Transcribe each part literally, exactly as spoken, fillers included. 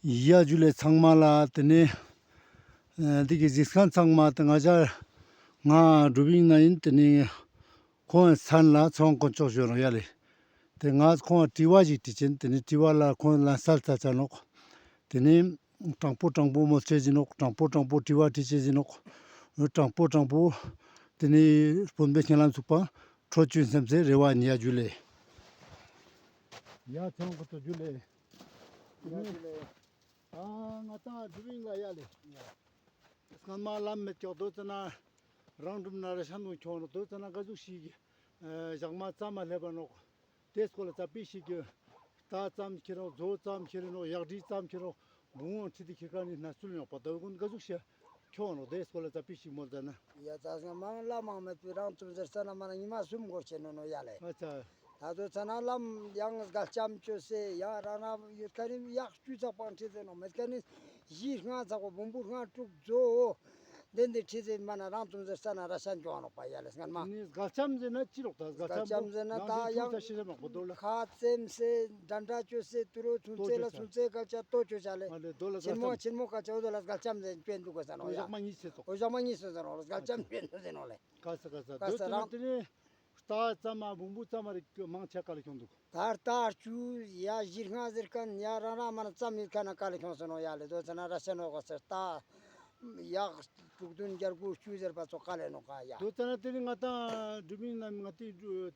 ཡ་ཇུ་ལེ་ཚང་མ་ལ། ཏེ་ནེ་ཨ་འི་གི་གཟིགས་མཁན་ཚང་མ་ཏེ་ང་ཞ་ང་གྲུབ་ཨིན་ན་ཨིན། ཏེ་ནེ་ཁོང་མཚན་ལ་ཚེ་དབང་དཀོན་མཆོག་ཞུ་ནོག་ཡ་ལེ། ཏེ་ང་ཁོང་དྲི་བ་ཞིག་དྲི་ཅེན། ཏེ་ནེ་དྲི་བ་ལ་ཁོང་ལན་སལ་ཚར་ཆ་ནོག། ཏེ་ནེ་དྲང་པོ་དྲང་པོ་མོལ་ཅེས་ཨིན་ནོག། དྲང་པོ་དྲང་པོ་དྲི་བ་དྲི་ཅེས་ཨིན་ནོག། དྲང་པོ་དྲང་པོ་ཏེ་ནེ་དཔོན་པོའི་སྙན་ལམ་ཚུགས་པ་འཕྲོད་ཅུག་སེམས་སི་རེ་བ་ཨིན། ཡ་ཇུ་ལེ། ཡ་ཚང་མ་ཏོ་ཇུ་ལེ། ཡ་ཇུ་ལེ། ཨ་ང་ཏང་གྲུབ་ཨིན་ལ་ཡ་ལེ། སྔན་མ་ལམ་མེད་ཀྱག། དོ་ཙ་ན་རང་གྲུབ་ན་ར་ཤན་དུ་ཁྱོང་ནོག། དོ་ཙ་ན་ག་ཟུག་ཞིག་ཨ་ཞག་མ་ཙམ་མ་སླེབས་པ་ནོག། ཏེ་སྐོར་ལ་ཙ་པིག་ཞིག་གི་རྟ་ཙམ་ཁྱེར་རོག། མཛོ་ཙམ་ཁྱེར་རོག། གཡག་འབྲི་ཙམ་ཁྱེར་རོག། བུང་བུ་ཁྲིད་དེ་ཁྱེར་ཁན་ནི་ན་ཚུལ་ཡོང་པ་དོ་ཀུན་ག་ཟུག་ཞིག་ཁྱོང་ནོག། ཏེ་སྐོར་ལ་ཙ་པིག་ཞིག་མོལ་ཙ་ན། ཡ་ཙ་སྔན་མ་ལམ་མང་མེད་པའི་རང་ཙམ་ཟེར་ཙ་ན་མ་ན་ཉི་མ་གསུམ་འགོར་ཆེན་ནོག་ཡ་ལེ། ཨ་ཙ། ད་དོ་ཙ་ན་ལམ་ཡང་སྒལ་ལྕམ་ཅོས་སེ་ཡང་རང་རང་ཡོད་ཁན་ནི་གཡག་བཅུ་ཚག་པང་ཁྲིད་དེ་ནོག། མེད་ཁན་ནི་བཞི་ལྔ་ཚག་པ་བུང་བུ་ལྔ་དྲུག་མཛོ་ཏེ་འདི་ཁྲིད་དེ་མ་ན་རང་ཙམ་ཟེར་ཙ་ན་ར་ཤན་ཁྱོང་ནོག་པ་ཡ་ལེ། སྔན་མ་ནི་སྒལ་ལྕམ་ཟེར་ན་ཅི་ལོག་ད། སྒལ་ལྕམ་ཟེར་ན་ད་ཡང་ཁ་ཙེམ་སེ་འདྲ་འདྲ་ཅོས་སེ་ཏུ་རོ་ཚུན་ཚེ་ལ་ཚུན་ཚེ་སྐད་ཆ་ཏོ་ཅོ་ཅ་ལེ། ཆེན་མོ་ཆེན་མོ་སྐད་ཆ་འོ་དོ་ལ་སྒལ་ལྕམ་ཟེར་ཅོ་ཨིན་འདུག་ག་ཟེར་ནོག་ཡ། འོ་ཞག་མ་གཉིས་ཟེར་ཙོག། འོ་ཞག་མ་གཉིས་ཟེར་ཙ་ནོག་ལེ། སྒལ་ལྕམ་ཟེར་ནོག་ལེ། ཀ་ས་ཀ་ས། ཀ་ས་དོ་ཙ་ན་རང་ཏེ་ནེ་རྟ་ཙམ་མ་བུང་བུ་ཙམ་མ་རིག་མང་ཆེ་ག་ལེ་ཁྱོང་འདུག། ད་རྟ་བཅུ་ཡ་བཞི་ལྔ་ཟེར་ཁན་ཡ་རང་རང་མ་ན་ཙམ་ཡོད་ཁན་ན་ག་ལེ་ཁྱོང་ཟེར་ནོག་ཡ་ལེ། དོ་ཙ་ན་ར་ཤན་ནོག་ག་ཟེར་རྟ་ཡག་དྲུག་བདུན་བརྒྱད་དགུ་བཅུ་ཟེར་པ་ཙོགས་ག་ལེ་ནོག་ག་ཡ། དོ་ཙ་ན་ཏེ་ནེ་ང་ཏང་གྲུབ་ཨིན་ན་ང་ཏི་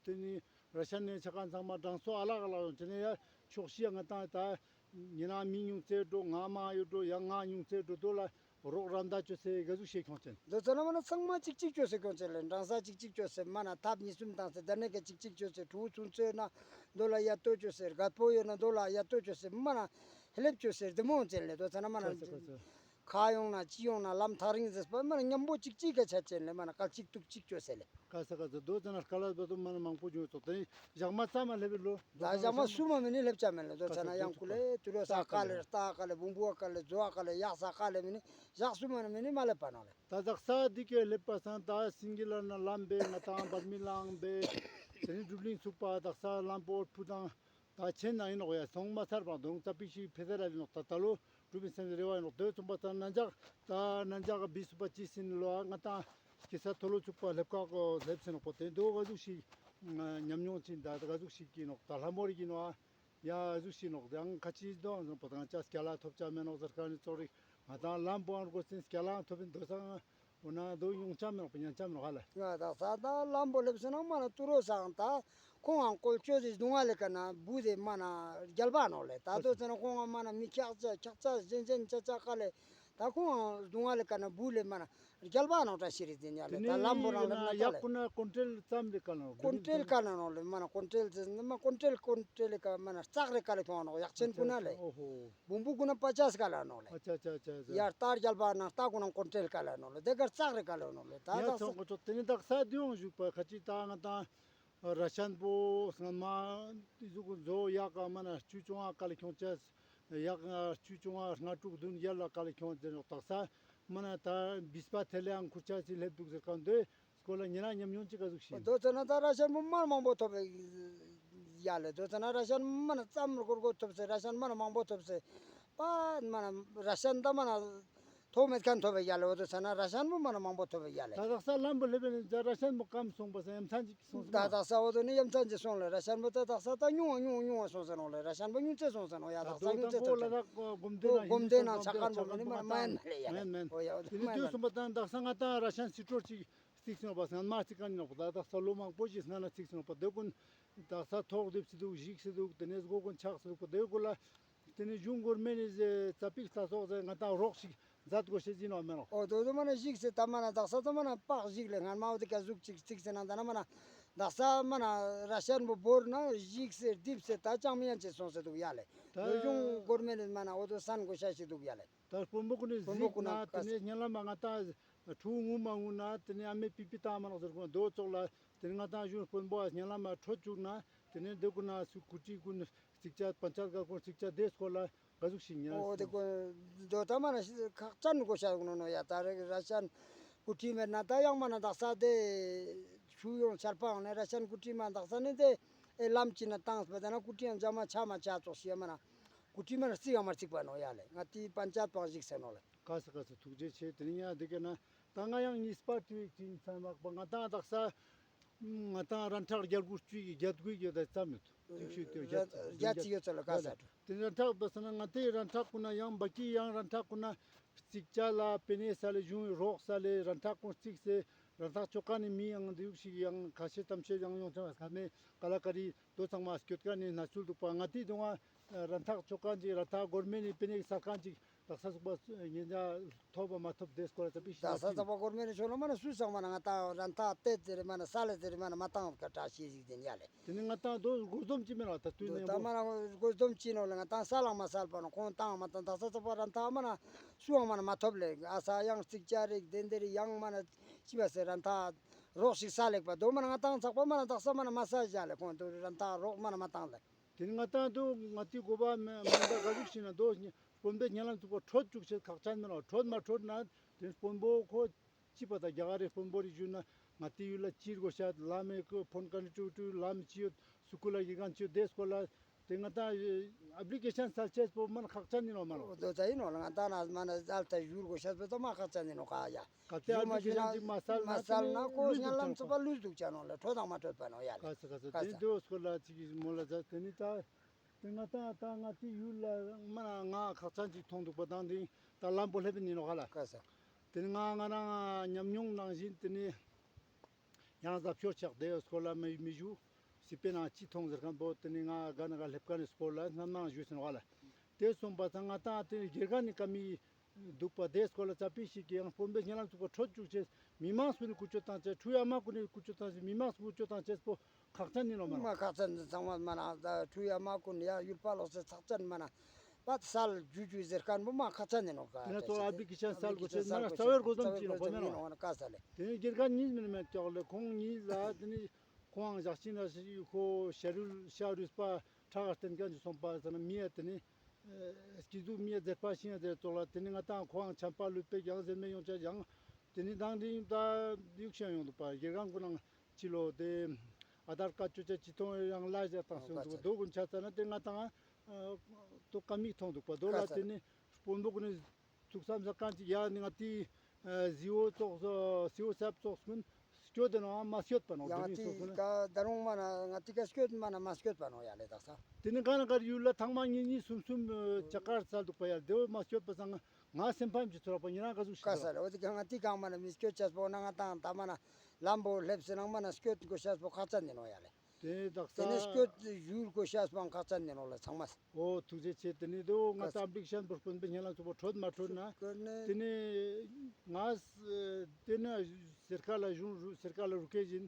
ཏེ་ནེ་ར་ཤན་ནེ་ཆ་ཁན་ཚང་མ་གྲངས་སོ་ཨ་ལག་ཨ་ལག་ཡོང་། ཏེ་ནེ་ཡ་ཕྱོགས་ཤིག་ཡ་ང་ཏང་ད་ཉེ་རང་མི་ཉུང་ཙེ་འགྲོ་ང་མང་ཡོད་འགྲོ་ཡ་ང་ཉུང་ཙེ་འགྲོ་དོ་ལ་རོགས་རམ་ད་ཅོས་སེ་ག་ཟུག་ཞིག་ཁྱོང་ཅེན། དོ་ཙ་ན་མ་ན་ཚང་མ་ཅིག་ཅིག་ཅོས་སེ་ཁྱོང་ཅེན་ལེ། འགྲངས་ས་ཅིག་ཅིག་ཅོས་སེ་མ་ན་ཐབ་གཉིས་གསུམ་བཏང་སེ་ད་ནེ་ཀ་ཅིག་ཅིག་ཅོས་སེ་ཕྲུ་གུ་ཚུན་ཚོད་ན་དོ་ལ་ཡ་ཏོ་ཅོས་སེ་རྒད་པོ་ཡོད་ན་དོ་ལ་ཡ་ཏོ་ཅོས་སེ་མ་ན་ལེབ་ཅོས་སེ་རྡི་མོ་ཅེན་ལེ། དོ་ཙ་ན་མ་ན་ཁ་ཡོང་ན་ཅི་ཡོང་ན་ལམ་ཐག་རིང་ཟེར་པ་མ་ན་མཉམ་པོ་ཅིག་ཅིག་ག་ཆ་ཅེན་ལེ། མ་ན་སྐད་ཅིག་ཏུག་ཅིག་ཅོས་སེ་ལེ། ཀ་ས་ཀ་ས། དོ་ཙ་ན་སྐལ་བ་དོ་མ་ན་མང་པོ་བྱུང་སོག། ཏེ་ཞག་མ་ཙམ་མ་སླེབས་པའི་ལོ། ད་ཞག་མ་གསུམ་མ་མེ་ནི་སླེབས་ཆ་མེད་ལེ། དོ་ཙ་ན་ཡང་ཀུ་ལེ་ཏུ་རོ་ས་ཀ་ལེ་རྟ་ཀ་ལེ་བུང་བུ་ཀ་ལེ་མཛོ་ཀ་ལེ་གཡག་ས་ཀ་ལེ་མེ་ནི་ཞག་གསུམ་མ་མེ་ནི་མ་སླེབས་པ་ནོག་ལེ། ད་དག་ས་འདི་ཀ་སླེབས་པ་སང་ད་སིང་གི་ལ་ན་ལམ་པེ་ང་ཏང་བར་མི་ལང་པེ་ཏེ་ནེ་གྲུབ་གླིང་ཚུགས་པ་དག་ས་ལམ་པོ་ཕུ་དང་ད་ཆེན་ན་ཨིན་ནོག་ཡ། སོང་མ་ཚར་བ་དོང་ཙ་པིག་ཞིག་ཕེ་ཟེར་ར་ཨིན་ནོག། ད་ད་ལོ་གྲུབ་པའི་སེམས་རེ་བ་ཨིན་ནོག། དོ་ཚུགས་པ་ད་ན་འཇག་ད་ན་འཇག་བི་སུ་པ་ཅི་སིན་ལོ་ང་ཏང་སྐྱེ་ས་ཐོ་ལོ་ཚུགས་པ་སླེབས་ཀ་གོ་སླེབས་སེ་ནོག་པོ། ཏེ་དོ་ག་ཟུག་ཞིག་ཉམས་མྱོང་ཅིག་ད་ག་ཟུག་ཞིག་ཨིན་ནོག། ད་ལྷ་མོ་རིག་ཨིན་ནོག་ཡ། ག་ཟུག་ཞིག་ཨིན་ནོག། ཡང་ཁ་ཅིག་དོ་ང་ཚོ་པོ་ཏང་ཅ་སྐྱ་ལ་ཐོབ་ཅ་མེད་ནོག་ཟེར་ཁན་ནི་ཙོགས་རིག། ང་ཏང་ལམ་པོ་ཨང་གོ་སེན་སྐྱ་ལ་ཐོབ་པིན་དོ་སང་འོ་ན་དོ་ཡོང་ཅ་མེད་ནོག་པ་ཉན་ཅ་མེད་ནོག་ཧ་ལ། ང་དག་ས་ད་ལམ་པོ་སླེབས་སེ་ན་མ་ན་ཏུ་རོ་སང་ད་ཁོང་ཨང་ཀོལ་ཅོ་ཟེ་སྡུག་བསྔལ་ལེ་ཀ་ན་བུ་དེ་མ་ན་རྒྱལ་བ་ནོག་ལེ། ད་དོ་ཙ་ན་ཁོང་ཨང་མ་ན་མི་ཁྱག་ཅ་ཁྱག་ཅ་ཞན་ཞན་ཅ་ཅ་ཀ་ལེ། ད་ཁོང་ཨང་སྡུག་བསྔལ་ལེ་ཀ་ན་བུ་ལེ་མ་ན་རྒྱལ་བ་ནོག་ཏ་ཤི་རི་ཟིན་ཡ་ལེ། ད་ལམ་པོ་རང་ལེ་མ་ན་ཡག་ཀུ་ན་ཀོན་ཀྲེལ་ཙམ་རེ་ཀ་ལ་ནོག། ཀོན་ཀྲེལ་ཀ་ལ་ནོག་ལེ་མ་ན་ཀོན་ཀྲེལ་ཟེ་ན་མ་ཀོན་ཀྲེལ་ཀོན་ཀྲེལ་ལེ་ཀ་མ་ན་ཙག་རེ་ཀ་ལ་ཁྱོང་ནོག་ཡག་ཆེན་ཀུ་ན་ལེ། ཨོ་ཧོ། བུང་བུ་ཀུན་ན་པ་ཅས་ཀ་ལ་ནོག་ལེ། ཨ་ཅ་ཅ་ཅ་ཅ། ཡར་ལྟར་རྒྱལ་བ་ན་ལྟ་ཀུན་ན་ཀོན་ཀྲེལ་ཀ་ལ་ནོག་ལེ། དེ་གར་ཙག་རེ་ཀ་ལ་ནོག་ལེ། ད་ཡ་དག་ས་ཚང་ཀོ་ཅོ་ཏེ་ནི་དག་ས་དེ་ཡོང་བཞུགས་པ་ཁ་ཅིག་ད་ང་ཏང་ར་ཤན་པོ་སྔ་མ་དེ་ཟུག་གུ་མཛོ་ཡག་ག་མ་ན་བཅུ་བཅོ་ལྔ་ཀ་ལ་ཁྱོང་ཅས་ཡག་བཅུ་བཅོ་ལྔ་ལྔ་དྲུག་བདུན་ཡར་ལ་ཀ་ལ་ཁྱོང་ཟེར་ནོག། དག་ས་མ་ན་ད་བིས་པ་ཐེ་ལེ་ཡང་ཁུར་ཅས་སི་སླེབས་འདུག་ཟེར་ཁན་དེ། སྐོར་ལ་ཉེ་རང་ཉམས་མྱོང་ཅིག་ག་ཟུག་ཤིག། དོ་ཙ་ན་ད་ར་ཤན་པོ་མ་ན་མང་པོ་ཐོབ་པའི་ཡ་ལེ། དོ་ཙ་ན་ར་ཤན་མ་ན་ཙམ་རུ་གོར་གོ་ཐོབ་སེ་ར་ཤན་མ་ན་མང་པོ་ཐོབ་སེ་པ་མ་ན་ར་ཤན་ད་མ་ན་ཐོབ་མེད་ཁན་ཐོབ་པའི་ཡ་ལེ། འོ་དོ་ཙ་ན་ར་ཤན་པོ་མ་ན་མང་པོ་ཐོབ་པའི་ཡ་ལེ། ད་དག་ས་ལམ་པོ་སླེབས་པའི་ནི་ར་ཤན་པོ་ཀམ་སོང་པ་སང་ཡ་མཚན་ཅིག་སོང་སེ་ད་ནོག། དག་ས་འོ་དོ་ནི་ཡ་མཚན་ཅིག་སོང་ལེ། ར་ཤན་པོ་ད་དག་ས་ད་ཉུང་བ་ཉུང་བ་ཉུང་བ་སོང་སེ་ནོག་ལེ། ར་ཤན་པོ་ཉུང་ཙེ་སོང་སེ་ནོག་ཡ། དག་ས་ཉུང་ཙེ་ཐོབ་ལེ། སྒོམ་སྡེ་ན་ཆ་ཁན་པོ་མ་ནི་མ་ན་མ་ཡིན་ལེ་ཡ་ལེ། འོ་ཡ་འོ་དོ་མ་ཡིན་ལེ། དག་ས་ང་ཏང་ར་ཤན་སི་ཏྲོར་ཅིག་རྩིགས་སོང་པ་སྔན་མ་རྩིགས་ཀ་ནི་ནོག་པ། ད་དག་ས་ལོ་མང་པོ་ཞིག་སྔ་ན་རྩིགས་སོང་པ། དེ་ཀུན་དག་ས་ཐོག་སྡེབས་སེ་འདུག་བཞིགས་སེ་འདུག། དེ་ནས་སྒོ་ཀུན་ཆགས་སེ་འདུག་པ། དེ་ཀུན་ལ་དེ་ནས་གཞུང་གོར་མེན་ནི་ཟེ་ཙ་པིག་ལྟ་སོགས་ཟེ་ང་ཏང་རོགས་ཤིག་མཛད་དགོས་ཤེས་ཡིན་ནོག་མེན་ནོག། འོ་དོ་དོ་མ་ན་བཞིགས་སེ་ད་མ་ན་དག་ས་ད་མ་ན་པག་བཞིགས་ལེ། སྔན་མ་འོ་དེ་ཀ་ཟུག་ཅིག་རྩིགས་སེ་ན་ད་ན་མ་ན་དག་ས་མ་ན་ར་ཤན་པོ་བོར་ན་བཞིགས་སེ་རྡིབ་སེ་ད་ཅང་མི་ཡན་ཆད་སོང་སེ་འདུག་ཡ་ལེ། ད་གཞུང་གོར་མེན་ནི་མ་ན་འོ་དོ་སན་དགོས་ཤེས་ཤིག་འདུག་ཡ་ལེ། ད་དཔོན་པོ་ཀུན་ནི་དཔོན་པོ་གཟིགས་ཀུན་ན་ན་དེ་ནས་སྙན་ལམ་མ་ང་ཏང་ཕྲུ་གུ་ངུ་མ་ངུ་ན་དེ་ནས་ཨ་མའི་པི་པི་བཏང་མ་ནོག་ཟེར་ཁོང་དོ་ཙོགས་ལ་དེ་ནས་ང་ཏང་གཞུང་དཔོན་པོ་ཨ་སྙན་ལམ་མ་འཕྲོད་བཅུག་ན་དེ་ནས་དེ་ཀུན་ན་སུ་ཀུ་ཊི་ཀུན་རྩིག་ཅ་པན་ཅར་ག་ཀུན་རྩིག་ཅ་དེ་སྐོར་ལ་ག་ཟུག་ཤིག་ཉན། འོ་དེ་ཀུན་དོ་ད་མ་ན་ཁག་ཅན་གོ་ཤ་ནོ་ནོ་ཡ། ད་རེ་ར་ཤན་ཀུ་ཊི་མེད་ན་ད་ཡང་མ་ན་དག་ས་དེ་ཆུ་ཡོང་ཆར་པ་ཡོང་ནས་ར་ཤན་ཀུ་ཊི་མ་དག་ས་ནས་དེ་ཨེ་ལམ་ཅི་ན་བཏང་སྤེ་ད་ན་ཀུ་ཊི་ཡང་འཇམ་མ་ཆ་མ་ཆ་ཙོགས་ཤིག་མ་ན། ཁུ་ཁྲི་མ་ན་རྩིག་ཡང་མ་རྩིག་པ་ནོག་ཡ་ལེ། ང་ཏི་པན་ཅད་པང་ཞིག་སེ་ནོག་ལེ། ཀ་ས་ཀ་ས་ཐུགས་རྗེ་ཆེ། དེ་ནི་ཡང་འདི་ག་ན་ད་ང་ཡང་གཉིས་པ་དུས་ཅིག་ཚན་མག་པ་ང་ཏང་དག་ས་ང་ཏང་རང་ཐག་རྒྱལ་སྒོ་བཅུ་ཡི་རྒྱལ་སྒོ་ཡོད་ད་ཙམ་ཡོད། ཅིག་ཤོད་དེ་རྒྱལ་རྒྱལ་ཅིག་ཡོད་ཚོད་ལ་ཀ་ས་འགྲོ། དེ་རང་ཐག་པ་ས་ན་ང་ཏི་རང་ཐག་ཀུན་ན་ཡང་བ་ཀི་ཡང་རང་ཐག་ཀུན་ན་རྩིག་ཅ་ལ་པེ་ནེ་ས་ལེ་གཞུང་རོགས་ས་ལེ་རང་ཐག་ཀུན་རྩིག་སེ་རང་ཐག་ཆོ་ག་ནི་མི་ཡང་འདི་ཡུག་ཞིག་ཡང་ཁ་ཤས་ཙམ་ཤེས་ཡང་ཡོང་ཚང་བ་ས་མེ་ཀ་ལ་ཀ་རི་དོ་ཚང་མ་སྐྱོད་ཀ་ནི་ན་ཚུལ་འདུག་པ། ང་ཏི་དུང་ང་རང་ཐག་ཆོ་ག་ཅིག་རང་ཐག་གོར་མེན་ནི་པེ་ནེ་ས་ཁང་ཅིག་དག་ས་ཚུགས་པ་ཉེ་ཉ་ཐོབ་པ་མ་ཐོབ་དེ་སྐོར་ལ་ཙ་པིག་ཤིག་དག་ས་ཚུགས་པ་གོར་མེན་ནི་ཆོ་ལོ་མ་ན་སུ་ཚང་མ་ན་ང་ཏང་རང་ཐག་ཏེ་ཟེར་མ་ན་ས་ལེ་ཟེར་མ་ན་མ་ཏང་བ་ཀ་བཀྲ་ཤིས་ཟིག་དེ་ཡ་ལེ། དེ་ནི་ང་ཏང་དོ་སྒོ་འཛོམས་ཅི་མེད་ལ་ད་དུས་ནས་ད་མ་ན་སྒོ་འཛོམས་ཅི་ནོག་ལེ། ང་ཏང་ས་ལང་མ་སལ་པ་ནོ་ཁོང་ཏང་མ་ཏང་དག་ས་ཚུགས་པ་རང་ཐག་མ་ན་སུའང་མ་ན་མ་ཐོབ་ལེ། ཨ་ས་ཡང་རྩིག་ཅ་རིག་དེ་འདི་རིག་ཡང་མ་ན་ཅི་བ་ཟེར་རང་ཐག་རོགས་ཤིག་ས་ལེགས་པ་དོ་མ་ན་ང་ཏང་ཚག་པ་མ་ན་དག་ས་མ་ན་མ་ས་བཞག་ལེ། ཁོང་དོ་རང་ཐག་རོགས་མ་ན་མ་ཏང་ལེ། དེ་ནི་ང་ཏང་དུ་ང་ཏི་གོ་བ་མེ་མེ་ད་ག་ཟུག་ཤིག་ན་དོ་དཔོན་པོའི་ཉེ་ལམ་ཚུགས་པ་ཁྲོད་བཅུག་ཆེད་ཁག་ཅན་མེད་ལ་ཁྲོད་མ་ཁྲོད་ན་དེ་དཔོན་པོ་ཁོ་ཅི་པ་ད་རྒྱ་གར་རི་དཔོན་པོ་རི་ཞུ་ན་ང་ཏི་ཡུལ་ལ་ཅི་དགོས་ཤ་ལམ་མེ་ཁོ་ཕོན་ཀ་ནི་ཀྲུ་ཀྲུ་ལམ་ཅི་ཡོད་སུ་ཀུ་ལ་གི་གང་ཅི་ཡོད་དེ་སྐོར་ལ་དེ་ང་ཏང་ཨབ་ལི་ཀེ་ཤན་སལ་ཆེད་པོ་མ་ན་ཁག་ཅན་ཡིན་ནོ་མ་ནོ། དོ་ད་ཡིན་ནོ་ལ་ང་ཏང་ན་མ་ན་ཨལ་ཏ་ཡུལ་དགོས་ཤ་པོ་ད་མ་ཁག་ཅན་ཡིན་ནོ་ག་ཡ། གལ་ཏེ་ཨ་ཞུ་མ་ཞུ་ན་མ་སལ་ན་མ་སལ་ན་ཁོ་ལུས་སྙན་ལམ་འདུག་ཚོ་པ་ལུས་འདུག་ཅག་ནོག་ལེ། ཁྲོ་དང་མ་ཁྲོད་པ་ནོག་ཡ་ལེ། ཀ་ས་ཀ་ས་ཀ་ས། དེ་འདོད་སྐོར་ལ་ཅིག་གི་མོ་ལ་ཛ་དེ་ནི་ད་དེ་ང་ཏང་ད་ང་ཏི་ཡུལ་ལ་མ་ན་ང་ཁག་ཅན་ཅིག་མཐོང་འདུག་པ་དང་དེ་ད་ལམ་པོ་སླེབས་ནི་ནོག་ཧ་ལ། ཀ་ས། དེ་ནི་ང་ང་རང་ཉམས་མྱོང་ནང་བཞིན་དེ་ནི་ཡང་ཟབ་ཤོར་ཆགས་དེ་སྐོར་ལ་མི་མི་ཞུ། སི་པེ་ནང་ཅི་མཐོང་ཟེར་མཁན་པོ་དེ་ནི་ང་ག་ན་ག་སླེབས་མཁན་ནི་སྐོར་ལ་སྣ་མང་ཞུས་ཟིན་ཧ་ལ། དེ་སོང་པ་ཚང་ང་ཏང་དེ་ནི་དགེ་རྒན་ནི་ཀ་མི་འདུག་པ་དེ་སྐོར་ལ་ཙ་པིག་ཞིག་གི་ཡང་དཔོན་པོའི་ཉེ་ལམ་ཚུགས་པ་ཁྲོད་བཅུག་ཆེད་མི་མང་སུ་ནི་ཀུ་ཅོ་བཏང་ཆེད་ཁྲུའི་ཨ་མ་ཀུན་ནི་ཀུ་ཅོ་བཏང་ཆེད་མི་མང་སུ་ཀུ་ཅོ་བཏང་ཆེད་པོ་ཁག་ཅན་ཡིན་ནོ་མ་ནོ། མ་ཁག་ཅན་ཚང་མ་མ་ན་ཁྲུའི་ཨ་མ་ཀུན་ཡ་ཡུལ་པ་ལོག་སེ་ཚགས་ཅན་མ་ན་པ་སལ་ཇུ་ཇུ་ཟེར་མཁན་པོ་མ་ཁག་ཅན་ཡིན་ནོ་ག་དེ་ནི་ཚོ་ཨ་བི་ཀི་ཆན་སལ་དགོས་ཆེད་མ་ན་རྩ་བའི་སྒོ་འཛོམས་ཅི་ནོ་གོ་མེད་ནོ། ཀ་ས་ལེ། དེ་ནི་དགེ་རྒན་གཉིས་མིན་མེད་ཀྱོག་ལེ་ཁོང་གཉིས་ལ་དེ་ནི་ཁོང་ཞག་ཅིག་ན་ཤི་ཁོ་ཤ་རུལ་ཤ་རུལ་པ་ཁྲག་ག་བསྟན་མཁན་ཅིག་སོང་པ་ཟེར་ན་མི་ཡ་དེ་ནི་སྐྱིད་སྡུག་མི་ཡ་མཛད་པ་ཤིང་ཡ་མཛད་ཙོག་ལ་དེ་ནི་ང་ཏང་ཁོའང་ཆམ་པ་ལུད་པའི་ཡང་ཟེར་མེད་ཡོང་ཆ་ཡང་དེ་ནི་དང་དེ་ཡིན་ད་ཡུག་ཤ་ཡོང་འདུག་པ་དགེ་རྒན་ཀུན་ནང་ཅི་ལོ་དེ་ཨ་དར་ཀ་ཅོ་ཅ་ཅི་ཐོང་ཡང་ལ་ཞག་དང་སོང་འདུག་དོ་ཀུན་ཆ་ཙ་ན་དེ་ང་ཏང་དོ་ཀ་མིག་མཐོང་འདུག་པ་དོ་ལ་དེ་ནི་དཔོན་པོ་ཀུན་ནི་ཐུགས་བསམ་ས་གང་ཅིག་ཡ་ནི་ང་ཏི་ཟི་འོ་ཙོགས་སོ་ཟི་འོ་སབ་ཙོགས་ཀུན་སྐྱོད་དེ་ནོ་མ་སྐྱོད་པ་ནོ་ཡང་དེ་ནི་ཏི་སོ་ཀུན་ཀ་ད་རུང་མ་ན་ང་ཏི་ཀ་སྐྱོད་མ་ན་མ་སྐྱོད་པ་ནོ་ཡ་ལེ་དག་ས། དེ་ནི་ག་ན་གར་ཡུལ་ལ་ཐང་མ་གཉིས་གཉིས་གསུམ་གསུམ་ཅ་ཀར་སལ་འདུག་པ་ཡ་དེ་བོ་མ་སྐྱོད་པ་སང་ང་སེམས་ཕམ་གྱི་ཚོར་བ་ཉེ་རང་ག་ཟུག་ཤི་ཀ་ས་ལེ། འོ་དེ་ག་ང་ཏི་གང་མ་ན་མི་སྐྱོད་ཆ་པོ་ན་ང་ཏང་ད་མ་ན་ལམ་པོ་སླེབས་སེ་ནང་མ་ན་སྐྱོད་དགོས་ཤ་པོ་ཁག་ཅན་ཡིན་ནོ་ཡ་ལེ། དེ་དག་དེ་ནས་ས་སྐྱོད་ཡུལ་དགོས་ཤ་སྤང་ཁག་ཅན་ཡིན་ནོ་ལ་ཚང་མ། ཨོ་ཐུགས་རྗེ་ཆེ། དེ་ནས་དོ་ང་ཀ་ས་ཏ་ཨབ་ལི་ཀེ་ཤན་པོ་དཔོན་པོའི་ཉེ་ལམ་ཚུགས་པ་ཁྲོད་མ་ཁྲོད་ན་ཀ་ནས་དེ་ནས་ང་དེ་ནས་སེར་ཁ་ལ་གཞུང་རུ་སེར་ཁ་ལ་རུ་ཁེ་བཞིན་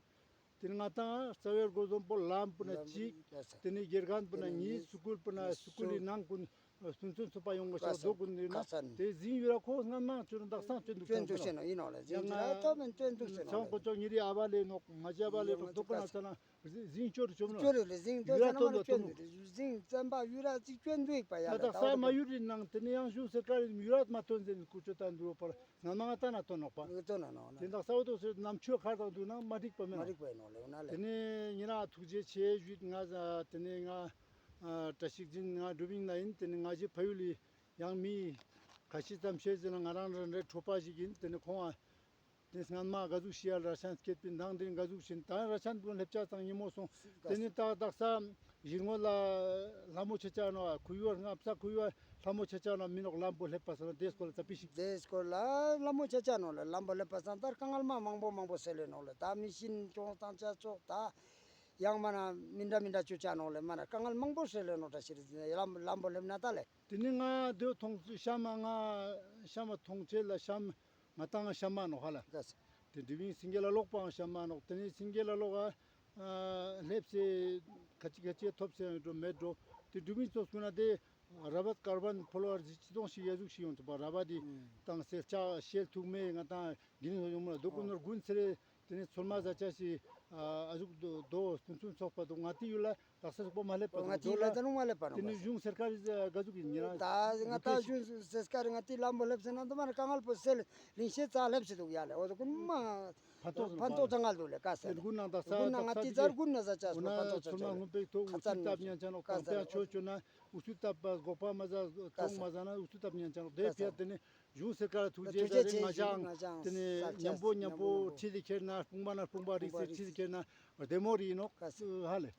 དེ་ནས་ང་ཏང་རྩ་བའི་སྒོ་འཛོམས་པོ་ལམ་པོ་ན་ལམ་གཅིག་ཀ་ས་དེ་ནས་དགེ་རྒན་པོ་ན་གཉིས་སུ་ཀུལ་པོ་ན་སུ་ཀུལ་ལི་ནང་ཀུན་སུན་སུན་ཚུགས་པ་ཡོང་གི་ཤག་དོ་ཀུན་དེ་ན་དེ་ཟིན་ཡུ་ར་ཁོ་སྔ་མ་ཅོ་ན་དག་སང་ཅོ་འདུག་ཅོ་འདུག་ཟེར་ནོ་ཡིན་ནོ་ལ་ཟིན་ཡུ་ར་ཐོབ་མིན་ཅོ་འདུག་ཟེར་ནོ་ལ། ཚང་ཀོ་ཅོ་ཉི་རི་ཨ་བ་ལེ་ནོག་ང་ཅི་ཨ་བ་ལེ་ནོག་དོ་ཀུན་ན་ཚ་ན། ཟིང་སྐྱོར་བཅོམ་ནོ། སྐྱོར་རེ་ལེ་ཟིང་སྐྱོར་ཡུ་ར་ཚང་མ་ལ་སྐྱོར་ནུས་རེ་ཟིང་བཙན་པ་ཡུ་ར་ཅིག་སྐྱོར་འདུག་པ་ཡ་ད་ལེ་ས་མ་ཡུ་རི་ནང་དེ་ནས་ཡང་གཞུང་སེར་ཁ་རི་ཡུ་ར་མ་ཐོན་ཟེར་ནས་ཀུ་ཅོ་ཏང་འདུག་པར་ང་མ་ང་ཏང་ན་ཐོན་ནོག་པ། ཐོན་ནོ་ནོ་ནོ། དེ་དག་ས་འོ་དོ་སེ་ནམ་ཆོས་ཁར་དང་འདུག་ན་མ་འགྲིག་པ་མེད་མ་ནོ། འགྲིག་པ་ཡིན་ནོ་ལེ་འོ་ན་ལེ། དེ་ནས་ཉེ་རང་ཐུགས་རྗེ་ཆེ་ཞུས་ང་དེ་ནས་ང་བཀྲ་ཤིས་འཛིན་ང་སྒྲུབ་ཡིན་ན་ཡིན་དེ་ནས་ང་ཞེ་ཕ་ཡུལ་ལི་ཡང་མི་ཁ་ཤས་ཙམ་ཤེས་ཟེར་ན་ང་རང་རང་རེ་གྲོགས་པ་ཞིག་ཡིན་དེ་ནས་ཁོང་ཨ། དེ་སྔན་མ་ག་ཟུག་ཤི་ཡ་ར་ཤན་སྐྱེད་པའི་མདང་དེ་ག་ཟུག་ཤིན་ད་ར་ཤན་ཀུན་སླེབས་ཆ་ཚང་ཉིན་མོ་སོང་། དེ་ནི་ད་དག་ས་གཞི་ངོ་ལ་ལྷ་མོ་ཆེ་ཆ་ནོ་ཁུ་ཡོ་ང་བསམ་ཁུ་ཡོ་ལྷ་མོ་ཆེ་ཆ་ནོ་མི་ནོག་ལམ་པོ་སླེབས་པ་སང་དེ་སྐོར་ལ་ཙ་པི་ཞིག་དེ་སྐོར་ལ་ལྷ་མོ་ཆེ་ཆ་ནོ་ལ་ལམ་པོ་སླེབས་པ་སང་ད་དཀའ་ངལ་མ་མང་པོ་མང་པོ་སེལ་ལེ་ནོ་ལ་ད་མི་ཤིན་ཅོང་སྟངས་ཆ་ཙོགས་ད་ཡང་མ་ན་མི་འདྲ་མི་འདྲ་ཅོ་ཆ་ནོ་ལ་མ་ན་དཀའ་ངལ་མང་པོ་སེལ་ལེ་ནོ་ད་ཤི་རི་ལམ་ལམ་པོ་སླེབས་ན་ད་ལེ། དེ་ནི་ང་དེ་ཐོང་ཤམ་མ་ང་ཤམ་མ་ཐོང་ཆེད་ལ་ཤམ་ང་ཏང་ཤམ་མ་ནོག་ཧ་ལ། དེ་འདི་བིང་སིང་གེ་ལ་ལོག་པའང་ཤམ་མ་ནོག་དེ་ནི་སིང་གེ་ལ་ལོག་ཨ་སླེབས་སེ་ཁ་ཅིག་ཁ་ཅིག་ཐོབ་སེ་འགྲོ་མེད་འགྲོ། དེ་འདི་བིང་ཚོ་སུ་ན་དེ་ར་བད་ཀར་བན་ཕོ་ལོ་ཝར་ཟི་ཅི་ཏོང་ཞིག་ཡ་ཟུག་ཞིག་ཡོང་ཐུབ་པ་ར་བད་དེ་ཨུམ་དང་སེ་ལྕགས་ཤེལ་ཐུག་མེ་ང་ཏང་གིན་ཡོང་མ་ལ་དོ་ཀུན་ནོར་དགུན་ཚེ་རེ། ཏེ་ནེ་ཚོད་མ་ཟ་ཆ་ཞིག་ཨ་ཟུག་དོ་དོ་ཕུན་སུམ་ཚོགས་པ་དུག། ང་ཏི་ཡུལ་ལ་དག་ས་ཟུག་པོ་མ་ལེབ་པ་དུག། ང་ཏི་ཡུལ་ལ་ད་རུང་མ་ལེབ་པ་ནོག། ཏེ་ནེ་གཞུང་སར་ཀར་ག་ཟུག་ཨིན་ཉེ་རང་། ད་ང་ཏ་གཞུང་སར་ཀར་ང་ཏི་ལམ་བོ་ལེབ་སེ་ན་དུ་མ་ན་དཀའ་ངལ་པོ་སེལ་ལིང་ཤེད་ཙ་ལེབ་སེ་དུག་ཡ་ལེ། འོ་དོ་ཀུན་མ་ཕན་ཐོགས་ཕན་ཐོགས་ཙ་ངལ་དུག་ལེ་ཀ་སེ་ལེ། ཀུན་ནང་དག་ས་ཀུན་ནང་ང་ཏི་ཙར་ཀུན་ནང་ཟ་ཆ་ཀུན་ནང་ཚོད་མ་སྔོན་པའི་ཐོག་ཨུ་ཚུགས་ཏབ་ཉན་ཆ་ནོག། ཀ་སེ་ལེ། ཆོ་ཆོ་ན་ཨུ་ཚུགས་ཏབ་པ་སྒོག་པ་མ་ཟ་ཐོང་མ་ཟ་ན་ཨུ་ཚུགས་ཏབ་ཉན་ཆ་ནོག། ཏེ་ཕི་ཡ་ཏེ་ནེ་གཞུང་སར་ཀར་ཐུགས་རྗེ་ཆེ་ཞིག་ང་ཅང་ཏེ་ནེ་ཉམ་པོ་ཉམ་པོ་ཁྲིད་དེ་ཁྱེར་ན་དཔུང་པ་ན་དཔུང་པ་རིགས་སེ་ཁྲིད་དེ་ཁྱེར་ན་བདེ་མོ་རིག་ནོག། ཧ་ལེ།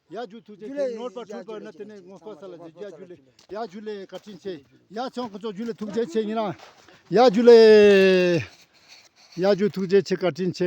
ཡ་ཇུ་ཐུགས་རྗེ་ཆེ། ནོར་བ་འཁྲུལ་པ་ན་ཏེ་ནེ་ངོ་སྤ་ས་ལ་ཇུ་ལེ། ཡ་ཇུ་ལེ་བཀའ་དྲིན་ཆེ། ཡ་ཚང་ཁོ་ཚོ་ཇུ་ལེ་ཐུགས་རྗེ་ཆེ་ཨིན་ན། ཡ་ཇུ་ལེ། ཡ་ཇུ་ཐུགས་རྗེ་ཆེ་བཀའ་དྲིན་ཆེ།